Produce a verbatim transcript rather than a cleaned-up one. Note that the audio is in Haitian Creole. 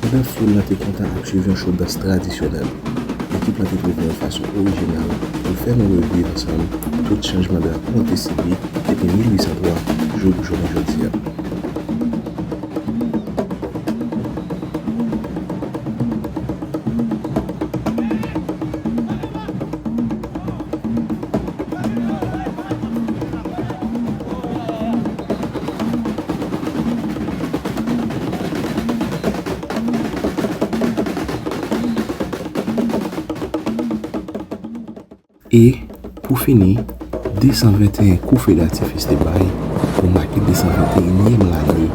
Pandan foul lan te kontan ap swiv yon show dans tradisyonèl, ekip lan te twouve yon fason orijinal pou fè nou reviv ansanm tout chanjman drapo an te sibi depi mil uit san twa jouk jounen jodi a. E, pou fini, de san venteyen kou fe datifis te bay pou make de san venteyinyèm lane